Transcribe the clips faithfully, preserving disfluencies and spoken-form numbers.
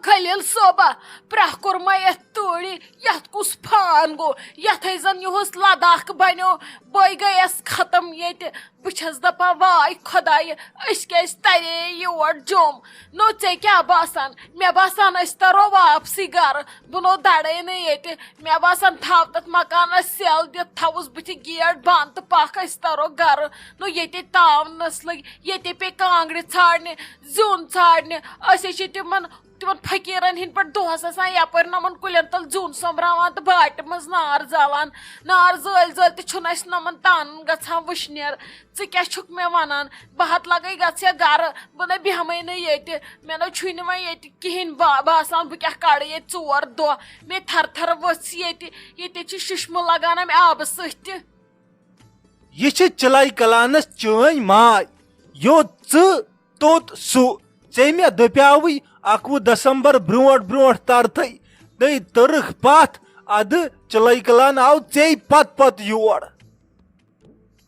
خلیل صٲبہ، پرٛاہ کوٚر مےٚ یتھ تۭرِ، یتھ کُس فان گوٚو، یتھے زن یُہُس لداخ بنیو۔ بٔے گٔیس ختم ییٚتہِ۔ بہٕ چھس دپان، واے خۄدایہِ، أسۍ کیازِ ترے یور جوٚم؟ نو، ژےٚ کیٛاہ باسان؟ مےٚ باسان، أسۍ ترو واپسٕے گرٕ۔ بہٕ نو دڑے نہٕ ییٚتہِ۔ مےٚ باسان، تھاو تتھ مکانس سیل دِتھ، تھاوُس بٕتھِ گیٹ بند تہٕ پکھ، أسۍ ترو گرٕ۔ نو، ییٚتے تاونس لٔگۍ، ییٚتے پیٚیہِ کانٛگرِ ژھانڈنہِ، زیُن ژھانڈنہِ۔ أسۍ ہے چھِ تِمن تِمن فقیٖرن ہٕنٛدۍ پٲٹھۍ دۄہس آسان یپٲرۍ نۄمن کُلٮ۪ن تل زیُن سۄمبراوان تہٕ باٹہِ منٛز نار زالان۔ نار زٲلۍ زٲلۍ تہِ چھُنہٕ اَسہِ نۄمن تانن گژھان وٕشنیر۔ ژٕ کیٛاہ چھُکھ مےٚ ونان؟ بہٕ ہتہٕ لگے گژھٕ یا گرٕ، بہٕ نہ بیہمے نہٕ ییٚتہِ۔ مےٚ نہ چھُے نہٕ وۄنۍ ییٚتہِ کِہینۍ با-، باسان، بہٕ کیٛاہ کڑٕ ییٚتہِ ژور دۄہ۔ مےٚ تھر تھر ؤژھ ییٚتہِ، ییٚتہِ چھِ ششمہٕ لگان امہِ آبہٕ سۭتۍ تہِ۔ یہِ چھِ چِلَے کلانس چٲنۍ ماے، یوٚت ژٕ توٚت سُہ۔ ژےٚ مےٚ دٔپیاوٕے اَکوُہ دسمبر برونٛٹھ برونٛٹھ ترتھٕے، تٔے تٔرٕکھ پتھ۔ ادٕ چِلَے کلان آو ژے پتہٕ پتہٕ یور۔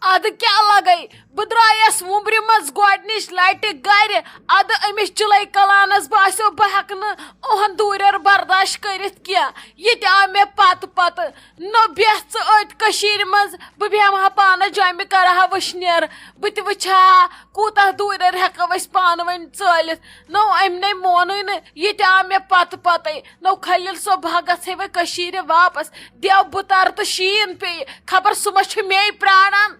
ادٕ کیٛاہ لگے؟ بہٕ درٛایس وُمبرِ منٛز گۄڈنِچ لٹہِ گرِ۔ ادٕ أمِس چِلَے کلانس باسیو، بہٕ ہٮ۪کہٕ نہٕ اُہُنٛد دوٗرٮ۪ر برداشت کٔرِتھ کینٛہہ۔ یہِ تہِ آو مےٚ پتہٕ پتہٕ۔ نہ بیٚہہ ژٕ أتۍ کٔشیٖرِ منٛز، بہٕ بیٚہمہٕ ہا پانس جۄمہِ، کرٕ ہا وٕشنیر، بہٕ تہِ وٕچھٕ ہا کوٗتاہ دوٗرٮ۪ر ہٮ۪کو أسۍ پانہٕ ؤنۍ ژٲلِتھ۔ نو، أمۍ نے مونُے نہٕ، یہِ تہِ آو مےٚ پتہٕ پتے۔ نو خلیل صٲب، بہٕ ہا گژھے وۄنۍ کٔشیٖرِ واپس، دیو بہٕ ترٕ تہٕ شیٖن پیٚیہِ، خبر سُہ ما چھُ مے پراران۔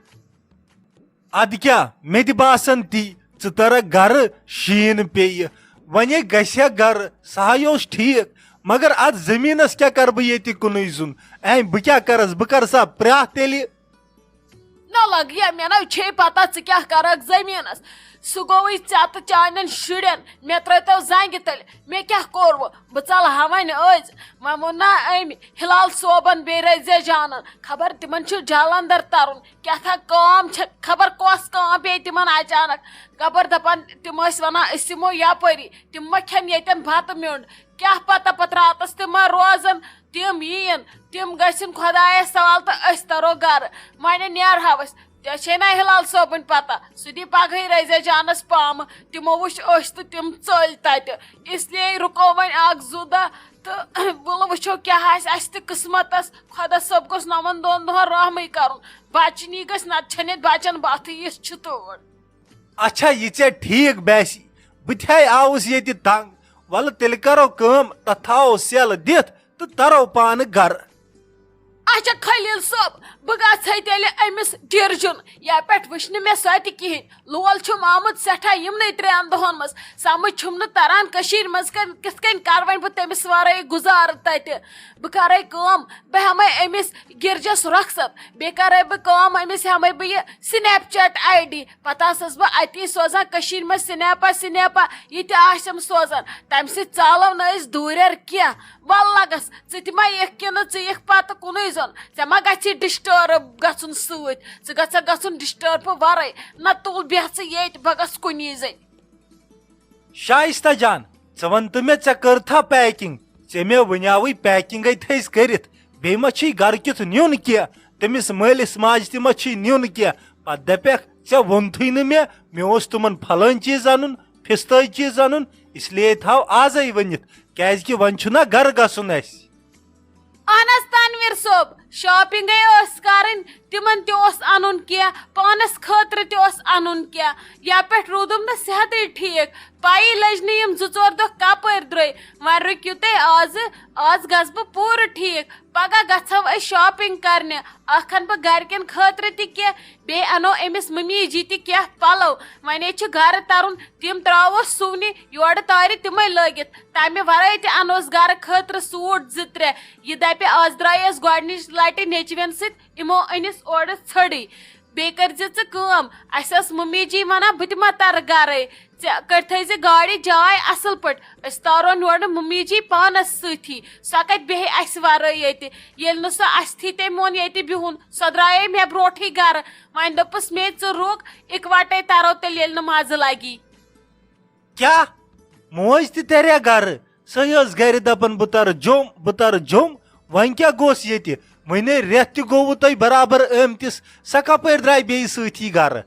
ادٕ کیٛاہ، مےٚ تہِ باسان تی، ژٕ ترکھ گرٕ، شیٖن پیٚیہِ، وۄنۍ گژھِ ہا گرٕ، سُہ ہا اوس ٹھیٖک، مگر اتھ زٔمیٖنس کیٛاہ کرٕ بہٕ ییٚتہِ کُنُے زوٚن؟ اے، بہٕ کیٛاہ کرس، بہٕ کرٕ سا پرٛاہ تیٚلہِ؟ نہ لگیا، مےٚ نہ چھے پتہ ژٕ کیٛاہ کرکھ زٔمیٖنس۔ سُہ گوٚوٕے ژےٚ تہٕ چانٮ۪ن شُرٮ۪ن، مےٚ ترٲوتو زنٛگہِ تٔلۍ۔ مےٚ کیٛاہ کوٚروٕ؟ بہٕ ژلہٕ ہا وۄنۍ أزۍ۔ وۄنۍ ووٚن نا أمۍ ہلال صٲبن بیٚیہِ رزیا جانن، خبر تِمن چھُ جالندر ترُن، کیٛاہ تھا کٲم چھےٚ، خبر کۄس کٲم پیٚیہِ تِمن اچانک۔ خبر دپان تِم ٲسۍ ونان، أسۍ یِمو یپٲری، تِم ما کھٮ۪ن ییٚتٮ۪ن بتہٕ میوٚنڈ۔ کیٛاہ پتہ پتہٕ راتس تہِ ما روزن، تِم یِیِن، تِم گٔژھِن خۄدایس سوال تہٕ أسۍ ترو گرٕ۔ وۄنۍ نیرہو أسۍ۔ ژےٚ چھے نا ہلال صٲبٕنۍ پتہ، سُہ دی پگہٕے رزیا جانس پامہٕ۔ تِمو وٕچھ أسۍ تہٕ تِم ژٔلۍ تتہِ۔ اس لیے رُکو وۄنۍ اکھ زٕ دۄہ تہٕ وَلہٕ وٕچھو کیٛاہ آسہِ اَسہِ تہِ قٕسمتس۔ خۄدا صٲب گوٚژھ نَمَن دۄن دۄہن رحمٕے کرُن۔ بچہٕ نی گٔژھۍ، نتہٕ چھنہٕ ییٚتہِ بچن بتھٕے، یِژھ چھِ تۭر۔ اچھا، یہِ ژےٚ ٹھیٖک باسی، بہٕ تہِ ہے آوُس ییٚتہِ تنگ۔ وَلہٕ تیٚلہِ کرو کٲم، تتھ تھاوو سیلہٕ دِتھ تہٕ ترو پانہٕ گرٕ۔ اچھا خلیل صٲب، بہٕ گژھے تیٚلہِ أمِس گِرجُن، یا پٮ۪ٹھ وٕچھ نہٕ مےٚ سۄ تہِ کِہیٖنۍ۔ لول چھُم آمُت سٮ۪ٹھاہ یِمنٕے ترٛٮ۪ن دۄہن منٛز۔ سمجھ چھُم نہٕ تران کٔشیٖرِ منٛز کَم-، کِتھ کٔنۍ کَرٕ وۄنۍ بہٕ تٔمِس وَرٲے گُزارٕ تَتہِ۔ بہٕ کَرَے کٲم، بہٕ ہٮ۪مَے أمِس گِرجَس رۄخصت، بیٚیہِ کَرَے بہٕ کٲم، أمِس ہٮ۪مَے بہٕ یہِ Snapchat I D۔ پَتہٕ آسَس بہٕ اَتی سوزان کٔشیٖرِ منٛز سنیپا سنیپا، یہِ تہِ آسٮ۪م سوزان۔ تَمہِ سۭتۍ ژالو نہٕ أسۍ دوٗرٮ۪ر کینٛہہ۔ وَلہٕ لَگَس، ژٕ تہِ ما یِکھ کِنہٕ ژٕ یِکھ پَتہٕ کُنُے زوٚن؟ ژےٚ ما گژھی disturb گژھُن سۭتۍ؟ ژٕ گژھکھ گژھُن disturb ورٲے۔ نہ تُل بیٚہہ ژٕ ییٚتہِ، بہٕ گژھٕ کُنی زٔنۍ۔ شائستہ جان، ژٕ وَن تہٕ مےٚ، ژےٚ کٔرتھا packing؟ ژےٚ مےٚ ؤنیاوٕے packing ہے تھٲیِس کٔرِتھ، بیٚیہِ ما چھُے گرٕ کیُتھ نیُن کینٛہہ؟ تٔمِس مٲلِس ماجہِ تہِ ما چھُے نیُن کینٛہہ؟ پتہٕ دپکھ، ژےٚ ووٚنتھٕے نہٕ مےٚ، مےٚ اوس تِمن پھلٲنۍ چیٖز انُن، پھستٲے چیٖز انُن، اس لیے تھاو آزے ؤنِتھ، کیازِ کہِ وۄنۍ چھُنہ گرٕ گژھُن اسہِ۔ اہن حظ تنویر صٲب، shopping ہے ٲس کرٕنۍ، تِمن تہِ اوس انُن کینٛہہ، پانس خٲطرٕ تہِ اوس انُن کینٛہہ۔ یا پٮ۪ٹھ روٗدُم نہٕ صحتٕے ٹھیٖک، پَیی لٔج نہٕ یِم زٕ ژور دۄہ کپٲرۍ درٛاے۔ وۄنۍ رُکِو تُہۍ آزٕ، آز گژھٕ بہٕ پوٗرٕ ٹھیٖک۔ پگاہ گژھو أسۍ shopping کرنہِ، اکھ انہٕ بہٕ گرِکٮ۪ن خٲطرٕ تہِ کینٛہہ، بیٚیہِ انو أمِس ممی جی تہِ کینٛہہ پلو۔ وۄنۍ چھُ گرٕ ترُن، تِم ترٛاوو سُونہِ، یورٕ تارِ تِمے لٲگِتھ۔ تمہِ ورٲے تہِ انوس گرٕ خٲطرٕ suit زٕ ترٛےٚ۔ یہِ دپہِ، از درٛایس گۄڈنِچ لٹہِ نیٚچوٮ۪ن سۭتۍ، یِمو أنِس اورٕ ژھٔڑٕے۔ بیٚیہِ کٔرۍ زِ ژٕ کٲم، اسہِ ٲس ممی جی ونان، بہٕ تہِ ما ترٕ گرے، ژےٚ کٔرۍ تھٲے زِ گاڑِ جاے اصل پٲٹھۍ، أسۍ تارون یورٕ ممی جی پانس سۭتی، سۄ کتہِ بیہہِ اسہِ ورٲے ییٚتہِ؟ ییٚلہِ نہٕ سۄ اسہِ تھی تٔمۍ ووٚن ییٚتہِ بِہُن، سۄ درٛایے مےٚ برونٹھٕے گرٕ۔ وۄنۍ دوٚپُس مے، ژٕ رُک، اِکوٹے ترو تیٚلہِ، ییٚلہِ نہٕ مزٕ لگی۔ کیٛاہ؟ موج تہِ تریا گرٕ؟ سۄے ٲس گرِ دپان، بہٕ ترٕ جوٚم، بہٕ ترٕ جوٚم۔ وۄنۍ کیٛاہ گوٚژھ ییٚتہِ؟ وُنے رٮ۪تھ تہِ گوٚوٕ تۄہہِ برابر آمتِس، سۄ کپٲرۍ درٛاے بیٚیہِ سۭتی گرٕ؟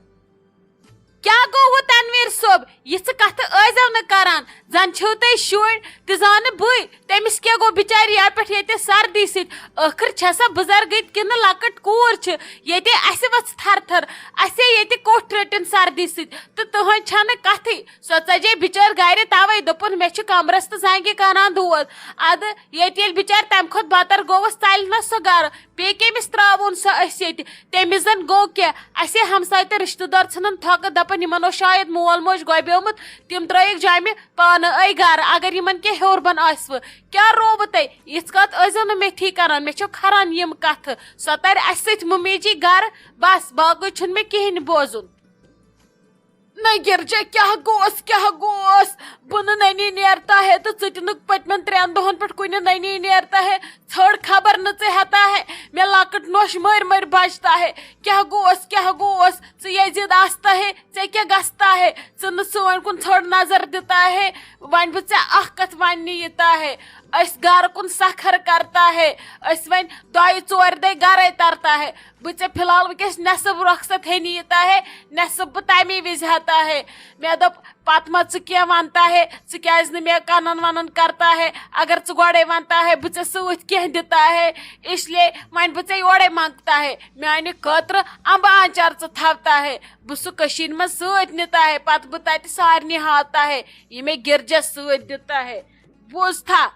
کیٛاہ گوٚوٕ تنویر صٲب؟ یِژھٕ کتھٕ ٲسۍزیو نہٕ کران۔ زن چھِو تُہۍ شُرۍ تہِ زانہٕ بٕے۔ تٔمِس کیٛاہ گوٚو بِچارِ یپہِ پٮ۪ٹھ ییٚتہِ سردی سۭتۍ؟ ٲخٕر چھےٚ سۄ بُزرگٕے کِنہٕ لۄکٕٹ کوٗر چھِ؟ ییٚتہِ اَسہِ ؤژھ تھر تھر۔ اَسے ییٚتہِ کوٚٹھ رٔٹِن سردی سۭتۍ تہٕ تٕہنٛز چھَنہٕ کتھٕے۔ سۄ ژجے بِچٲر گرِ، توے دوٚپُن، مےٚ چھُ کمرس تہٕ زنگہِ کران دود۔ ادٕ ییٚتہِ ییٚلہِ بِچارِ تمہِ کھۄتہٕ بتر گوٚوس، ژلہِ نہ سۄ گرٕ؟ بیٚیہِ کٔمِس ترٛاوون سۄ أسۍ ییٚتہِ؟ تٔمِس زن گوٚو کیٛاہ؟ اسے ہمساے تہٕ رشتہٕ دار ژھٕنن تھۄکہٕ، دپان، یِمن اوس شاید مول موج گۄبیومُت، تِم ترٲیِکھ جامہِ پانہٕ أے گرٕ، اگر یِمن کینٛہہ ہیوٚر بۄن آسِوٕ۔ کیٛاہ رووٕ تۄہہِ؟ یِژھ کتھ ٲسۍزیو نہٕ مےٚ تھی کران، مےٚ چھو کھران یِم کتھٕ۔ سۄ ترِ اسہِ سۭتۍ مُمیجی گرٕ، بس، باقٕے چھُنہٕ مےٚ کِہیٖنۍ بوزُن۔ نہ گرجا، کیٛاہ گوس، کیٛاہ گوس؟ بہٕ نہٕ ننی نیرتا ہے تہٕ ژٕ تہِ نہٕ پٔتمٮ۪ن ترٛٮ۪ن دۄہن پٮ۪ٹھ کُنہِ ننی نیرتا ہے۔ ژھٲڑ خبر نہٕ ژٕ ہٮ۪تا ہے، مےٚ لۄکٕٹ نوش مٔرۍ مٔرۍ بچتا ہے۔ کیٛاہ گوس، کیٛاہ گوس؟ ژٕ یزید آستا ہے، ژےٚ کیٛاہ گژھتا ہے؟ ژٕ نہٕ سٲنۍ کُن ژھٲڑ نظر دِتا ہے۔ وۄنۍ بہٕ ژےٚ اکھ کتھ وننہِ یِتا ہے، أسۍ گرٕ کُن سکھر کرتا ہے، أسۍ وۄنۍ دۄیہِ ژورِ دۄہہِ گرے ترتا ہے۔ بہٕ ژےٚ فی الحال وٕنکیٚس نٮ۪صٕب رۄخصت ہینی یِتا ہے، نٮ۪صٕب بہٕ تَمی وِزِ ہتا ہے۔ مےٚ دوٚپ، پتہٕ ما ژٕ کینٛہہ ونتا ہے، ژٕ کیٛازِ نہٕ مےٚ کنن ونن کرتا ہے؟ اگر ژٕ گۄڈے ونتا ہے، بہٕ ژےٚ سۭتۍ کینٛہہ دِتا ہے، اس لیے وۄنۍ بہٕ ژےٚ یورے منگتا ہے۔ میانہِ خٲطرٕ امبہٕ آنچار ژٕ تھاوتا ہے، بہٕ سُہ کٔشیٖرِ منٛز سۭتۍ نِتا ہے، پتہٕ بہٕ تتہِ سارنٕے ہاوتا ہے، یہِ مےٚ گرجس سۭتۍ دِتا ہے۔ بوٗزتھا؟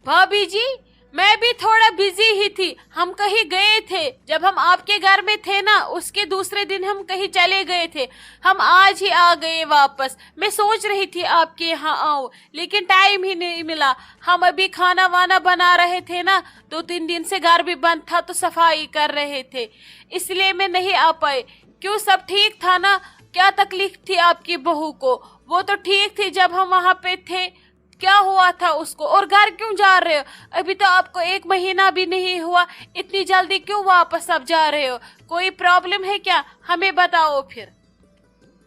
بھابھی جی، میں بھی تھوڑا بزی ہی تھی، ہم کہیں گئے تھے۔ جب ہم آپ کے گھر میں تھے نا، اس کے دوسرے دن ہم کہیں چلے گئے تھے۔ ہم آج ہی آ گئے واپس۔ میں سوچ رہی تھی آپ کے یہاں آؤں، لیکن ٹائم ہی نہیں ملا۔ ہم ابھی کھانا وانا بنا رہے تھے نا، دو تین دن سے گھر بھی بند تھا تو صفائی کر رہے تھے، اس لیے میں نہیں آ پائی۔ کیوں، سب ٹھیک تھا نا؟ کیا تکلیف تھی آپ کی بہو کو؟ وہ تو ٹھیک تھی جب ہم وہاں پہ تھے۔ کیا ہوا تھا اس کو؟ اور گھر کیوں جا رہے ہو؟ ابھی تو آپ کو ایک مہینہ بھی نہیں ہوا، اتنی جلدی کیوں واپس آپ جا رہے ہو؟ کوئی پرابلم ہے کیا؟ ہمیں بتاؤ پھر۔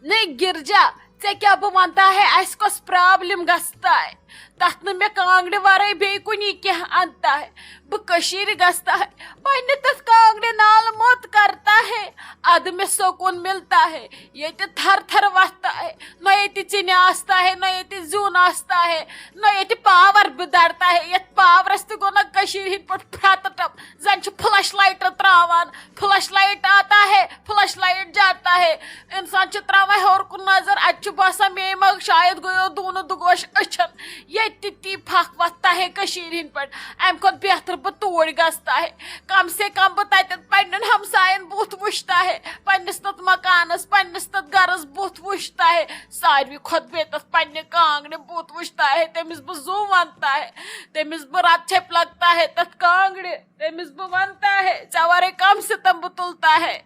نہ گرجا، ژےٚ کیٛاہ بہٕ ونتا ہے، اسہِ کۄس پرابلم گژھتا ہے؟ تتھ نہٕ مےٚ کانٛگرِ ورٲے بیٚیہِ کُنی کینٛہہ انتا ہے۔ بہٕ کٔشیٖرِ گژھتا ہے، پننہِ تتھ کانٛگرِ نال موٚت کرتا ہے، ادٕ مےٚ سکوٗن ملتا ہے۔ ییٚتہِ تھر تھر وۄتھتا ہے، نہ ییٚتہِ ژِنہِ آستا ہے، نہ ییٚتہِ زیُن آستا ہے، نہ ییٚتہِ پاور بِدارتا ہے۔ یتھ پاورس تہِ گوٚو نہ کٔشیٖرِ ہٕنٛدۍ پٲٹھۍ پھرٛتہٕ ٹپ، زن چھِ فلش لایٹہٕ تراوان، فلش لایٹ آتا ہے، فلش لایٹ جاتا ہے۔ انسان چھُ تراوان ہیوٚر کُن نظر، اتہِ چھُ باسان مے ما شاید گوٚیو دوٗنہٕ دُگوش أچھن۔ ییٚتہِ تہِ تی پھکھ وۄتھتا ہے کٔشیٖرِ ہٕنٛدۍ پٲٹھۍ، امہِ کھۄتہٕ بہتر بہٕ توٗرۍ گژھتا ہے۔ کم سے کم بہٕ تتٮ۪ن پننٮ۪ن ہمساین بُتھ وٕچھتا ہے، پننِس تتھ مکانس، پننِس تتھ گرس بُتھ وٕچھتا ہے، ساروی کھۄتہٕ بیٚیہِ تتھ پننہِ کانٛگرِ بُتھ وٕچھتا ہے، تٔمِس بہٕ زُو ونتا ہے، تٔمِس بہٕ رت چھپۍ لگتا ہے تتھ کانٛگرِ، تٔمِس بہٕ ونتا ہے، ژےٚ ورٲے کم ستم بہٕ تُلتا ہے۔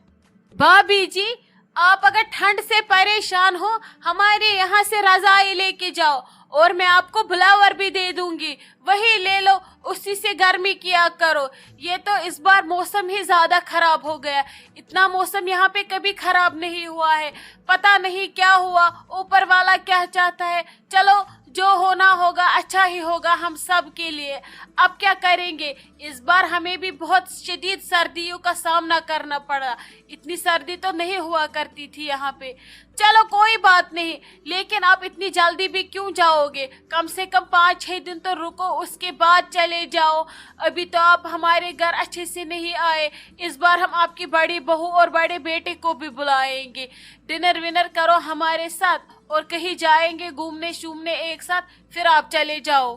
بھابھی جی، آپ اگر ٹھنڈ سے پریشان ہو، ہمارے یہاں سے رضائی لے کے جاؤ اور میں آپ کو بلاور بھی دے دوں گی، وہی لے لو، اسی سے گرمی کیا کرو۔ یہ تو اس بار موسم ہی زیادہ خراب ہو گیا، اتنا موسم یہاں پہ کبھی خراب نہیں ہوا ہے، پتہ نہیں کیا ہوا، اوپر والا کیا چاہتا ہے۔ چلو، جو ہونا ہوگا اچھا ہی ہوگا ہم سب کے لیے۔ اب کیا کریں گے، اس بار ہمیں بھی بہت شدید سردیوں کا سامنا کرنا پڑا، اتنی سردی تو نہیں ہوا کرتی تھی یہاں پہ۔ چلو کوئی بات نہیں، لیکن آپ اتنی جلدی بھی کیوں جاؤ گے؟ کم سے کم پانچ چھ دن تو رکو، اس کے بعد چلے جاؤ۔ ابھی تو آپ ہمارے گھر اچھے سے نہیں آئے۔ اس بار ہم آپ کی بڑی بہو اور بڑے بیٹے کو بھی بلائیں گے، ڈنر ونر کرو ہمارے ساتھ اور کہیں جائیں گے گھومنے شومنے ایک ساتھ، پھر آپ چلے جاؤ۔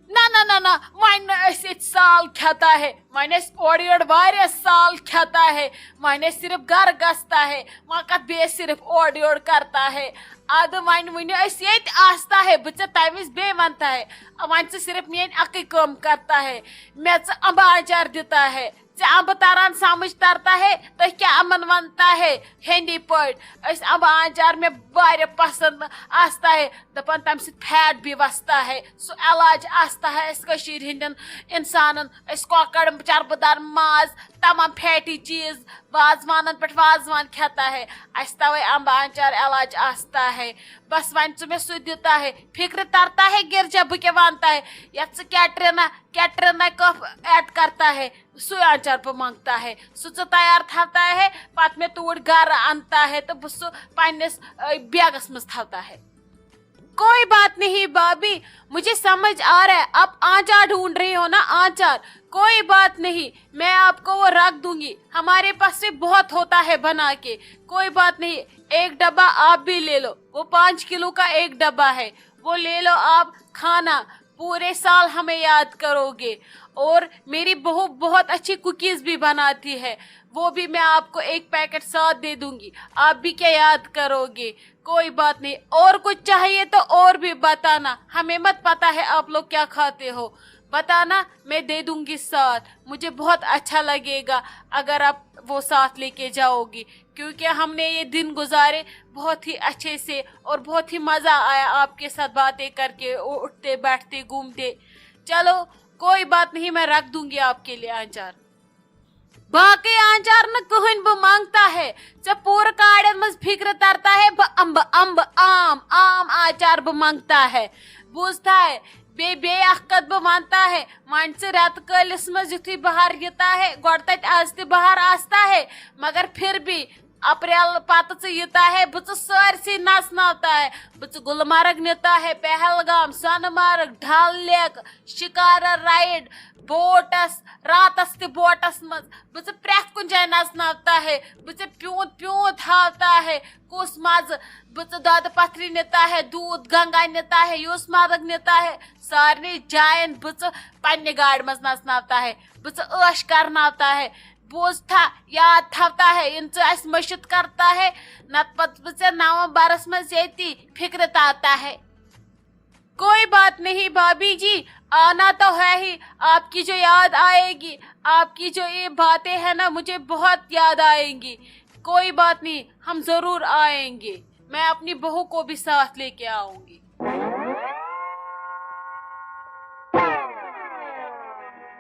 نہ نہ نہ نہ، وۄنۍ نہٕ أسۍ ییٚتہِ سال کھٮ۪تا ہے، وۄنۍ ٲسۍ اورٕ یورٕ واریاہ سال کھٮ۪تا ہے، وۄنۍ ٲسۍ صرف گرٕ گژھتا ہے، وۄنۍ کتھ بیٚیہِ ٲسۍ صرف اورٕ یورٕ کرتا ہے۔ ادٕ وۄنۍ ؤنِو أسۍ ییٚتہِ آستا ہے، بہٕ ژےٚ تمہِ وِزِ بیٚیہِ ونتا ہے، وۄنۍ ژٕ صرف میٲنۍ اکٕے کٲم کرتا ہے، مےٚ ژٕ امبہٕ آنچار دِتا ہے، ژےٚ امبہٕ تران سمجھ ترتا ہے، تُہۍ کیٛاہ امن ونتا ہے ہیندی پٲٹھۍ؟ أسۍ امبہٕ آنچار مےٚ واریاہ پسند آستا ہے، دپان تمہِ سۭتۍ فیٹ بھی وستا ہے، سُہ علاج آستا ہے اسہِ کٔشیٖرِ ہٕنٛدٮ۪ن انسانن۔ أسۍ کۄکر چربہٕ دار ماز تمام فیٹی چیز، وازوانن پٮ۪ٹھ وازوان کھٮ۪تا ہے۔ اسہِ توے امبہٕ آنچار علاج آستا ہے۔ بس وۄنۍ ژٕ مےٚ سُہ دِتا ہے۔ فکر ترتا ہے گرجا بہٕ کیٛاہ ونتا ہے۔ یتھ ژٕ کیٹرینا، کیٹرینا کف ایڈ کرتا ہے، سُے آنچار بہٕ منگتا ہے۔ سُہ ژٕ تیار تھاوتا ہے، پتہٕ مےٚ توٗرۍ گرٕ انتا ہے تہٕ بہٕ سُہ پننِس، ٲ، بیگس منٛز تھاوتا ہے۔ کوئی بات نہیں بھابھی، مجھے سمجھ آ رہا ہے، آپ آنچار ڈھونڈ رہی ہو نا، آنچار۔ کوئی بات نہیں، میں آپ کو وہ رکھ दूंगी، ہمارے پاس سے بہت ہوتا ہے بنا کے۔ کوئی بات نہیں، ایک ڈبہ آپ بھی لے لو، وہ پانچ کلو کا ایک ڈبہ ہے، وہ لے لو آپ کھانا، پورے سال ہمیں یاد کرو گے۔ اور میری بہو بہت اچھی کوکیز بھی بناتی ہے، وہ بھی میں آپ کو ایک پیکٹ ساتھ دے دوں گی، آپ بھی کیا یاد کرو گے۔ کوئی بات نہیں، اور کچھ چاہیے تو اور بھی بتانا، ہمیں مت پتا ہے آپ لوگ کیا کھاتے ہو، بتانا، میں دے دوں گی ساتھ۔ مجھے بہت اچھا لگے گا اگر آپ وہ ساتھ لے کے جاؤ گی، کیونکہ ہم نے یہ دن گزارے بہت ہی اچھے سے اور بہت ہی مزہ آیا آپ کے ساتھ باتیں کر کے، اٹھتے بیٹھتے گھومتے۔ چلو، کوئی بات نہیں، میں رکھ دوں گی آپ کے لیے آنچار۔ باقی آنچار نہٕ کٕہٕنۍ بہٕ منٛگتا ہے، ژےٚ پوٗرٕ کاڑٮ۪ن منٛز فِکرِ ترتا ہے، بہٕ اَمبہٕ، اَمبہٕ، آم، آم آنچار بہٕ منٛگتا ہے۔ بوٗزتھا ہے؟ بیٚیہِ، بیٚیہِ اکھ کتھ بہٕ ونتا ہے، وۄنۍ ژٕ رٮ۪تہٕ کٲلِس منٛز یُتھُے بہار یِتا ہے، گۄڈٕ تتہِ از تہِ بہار آستا ہے، مگر پھر بھی اپریل پتہٕ ژٕ یِتا ہے، بہٕ ژٕ سٲرسٕے نژناوتا ہے۔ بہٕ ژٕ گلمرگ نِتا ہے، پہلگام، سۄنہٕ مرگ، ڈل لیک، شکارا رایڈ، بوٹس، راتس تہِ بوٹس منٛز۔ بہٕ ژٕ پرٛٮ۪تھ کُنہِ جایہِ نژناوتا ہے۔ بہٕ ژٕ پیوٗنت پیوٗنت ہاوتا ہے، کُس مزٕ۔ بہٕ ژٕ دۄدٕ پتھری نِتا ہے، دوٗد گنگا نِتا ہے، یوٗس مرگ نِتا ہے، سارنٕے جاین بہٕ ژٕ پننہِ گاڑِ منٛز نژناوتا ہے۔ بہٕ ژٕ عٲش کرناوتا ہے۔ بوٗزتھا، یاد تھاوتا ہے، یِنہٕ ژٕ اَسہِ مٔشِتھ کرتا ہے، نتہٕ پتہٕ بہٕ ژےٚ نومبرس منٛز ییٚتی فِکرِ تارتا ہے۔ کوئی بات نہیں بھابھی جی، آنا تو ہے ہی، آپ کی جو یاد آئے گی، آپ کی جو یہ باتیں ہیں نا، مجھے بہت یاد آئیں گی۔ کوئی بات نہیں، ہم ضرور آئیں گے، میں اپنی بہو کو بھی ساتھ لے کے آؤں گی۔